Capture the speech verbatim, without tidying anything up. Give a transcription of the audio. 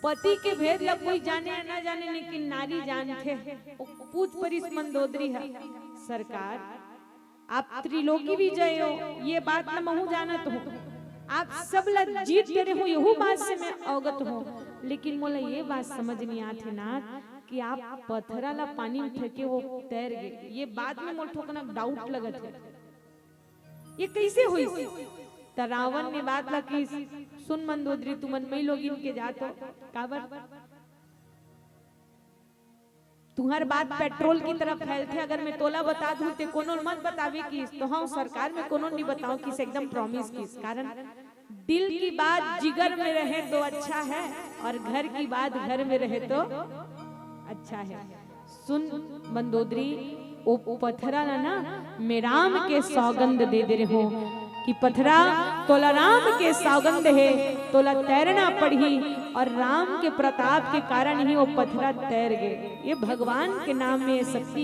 पति के भेद ला कोई जाने या ना जाने, लेकिन नारी जानथे। ओ पूछ परिस मंदोदरी ह, "सरकार, आप त्रिलोकी विजय हो, ये बात ला महूं जानत हूं, आप सब ला जीत डरे हो, यहू बात से मैं अवगत हूं, लेकिन मोला ये बात समझ नहीं आत हे ना कि आप पथरा ला पानी में फेंके, वो तैर गए, ये बात में मोर थोकन डाउट लगत हे, ये कैसे होइस?" त रावण ने बात ला किस, "सुन मंदोदरी, तुमन मई लोगिन के जात हो, काबर तुंहर बात पेट्रोल की तरह फैलथे, अगर मैं तोला बता दूं ते कोनो ल मत बताबे किस, तो हाँ सरकार, मैं कोनो ल नहीं बताऊं किस, एकदम प्रॉमिस किस, कारण दिल की बात जिगर में रहे तो अच्छा है और घर की बात घर में रहे तो अच्छा है।" सुन मंदोदरी, ओ पथरा ला ना मैं राम के सौगंध दे दे रहे हो कि पथरा, तोला राम के सौगंध हे, तोला तैरना पड़ही, और राम के प्रताप के कारण ही वो पथरा तैर गए। ये भगवान के नाम में ये शक्ति